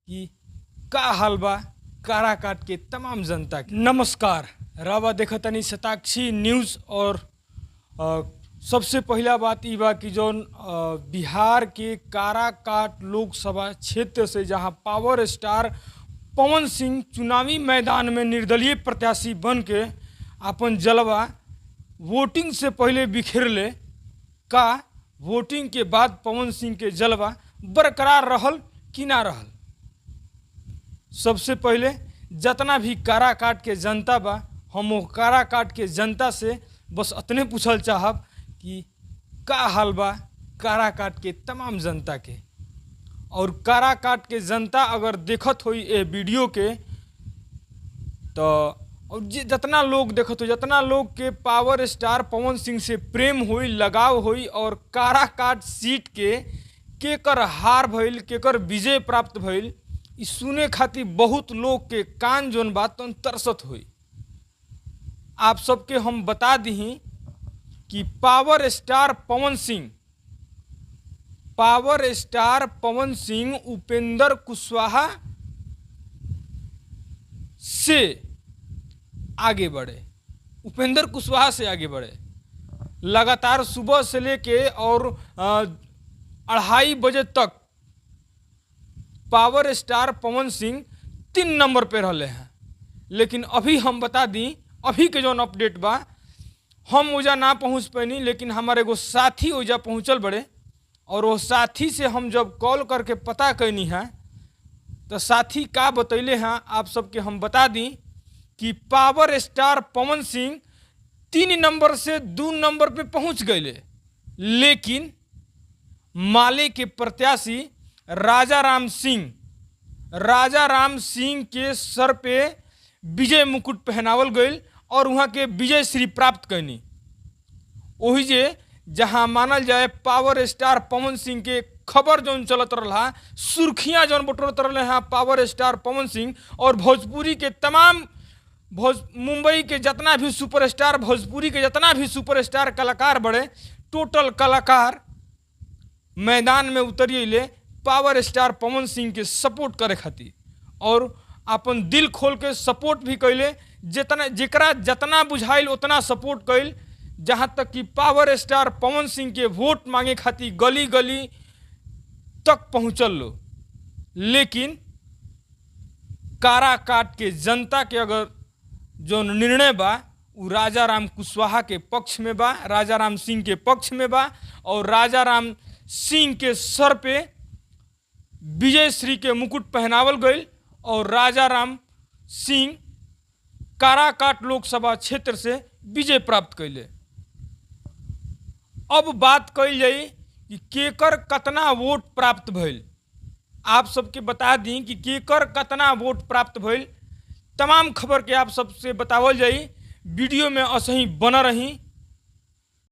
कि का हाल बा काराकाट के तमाम जनता के। नमस्कार, रावा देखतनी शताक्षी न्यूज़। और सबसे पहिला बात ई बा कि जौन बिहार के काराकाट लोकसभा क्षेत्र से जहां पावर स्टार पवन सिंह चुनावी मैदान में निर्दलीय प्रत्याशी बन के अपन जलवा वोटिंग से पहले बिखेरले, का वोटिंग के बाद पवन सिंह के जलवा बरकरार रहल कि ना रहल? सबसे पहले जितना भी काराकाट के जनता बा, हम वो काराकाट के जनता से बस अतने पूछल चाहब कि का हाल बा काराकाट के तमाम जनता के। और काराकाट के जनता अगर देखत होई ए वीडियो के तो, और जे जितना लोग देखत हो, जितना लोग के पावर स्टार पवन सिंह से प्रेम होई, लगाव होई, और काराकाट सीट के केकर हार भइल, केकर विजय प्राप्त भइल, ई सुने खातिर बहुत लोग के कान जोन बा तौन तरसत होई। आप सबके हम बता दही कि power star Pawan Singh, power star Pawan Singh Upendra Kushwaha से आगे बढ़े, उपेंद्र कुशवाहा से आगे बढ़े। लगातार सुबह से लेके और 2:30 बजे तक power star Pawan Singh 3 number पे रहले हैं। लेकिन अभी हम बता दी, अभी के जौन अपडेट बा, हम ओजा ना पहुंच पैनी, लेकिन हमारे एगो साथी ओजा पहुंचल बड़े, और वो साथी से हम जब कॉल करके पता कैनी है तो साथी का बतैले हैं, आप सबके हम बता दी कि power star Pawan Singh 3 number से 2 नंबर पे पहुंच गए, लेकिन माले के प्रत्याशी राजा राम सिंह, राजा राम सिंह के सर पे विजय मुकुट पहनावल गईल और वहाँ के विजय श्री प्राप्त कैनी। वही जे जहाँ मानल जाए पावर स्टार पवन सिंह के खबर जौन चलत रहा, सुर्खियाँ जौन बटोरत रहे हैं पावर स्टार पवन सिंह, और भोजपुरी के तमाम भोज मुंबई के जितना भी सुपरस्टार, भोजपुरी के जितना भी सुपरस्टार कलाकार बड़े, टोटल कलाकार मैदान में उतरी अइले पावर स्टार पवन सिंह के सपोर्ट करे खातिर, और अपन दिल खोल के सपोर्ट भी कैले, जितना जेकरा जितना बुझाइल उतना सपोर्ट कैल, जहाँ तक कि पावर स्टार पवन सिंह के वोट मांगे खातिर गली गली तक पहुँचल लो। लेकिन काराकाट के जनता के अगर जो निर्णय बा उ राजा राम कुशवाहा के पक्ष में बा, राजा राम सिंह के पक्ष में बा, और राजा राम सिंह के सर पे विजय श्री के मुकुट पहनावल गईल और राजा राम सिंह काराकाट लोकसभा क्षेत्र से विजय प्राप्त कैले। अब बात कइल जाई कि केकर कतना वोट प्राप्त भइल। आप सबके बता दी कि केकर कतना वोट प्राप्त भइल, तमाम खबर के आप सबसे बतावल जाई। वीडियो में असही बना रही।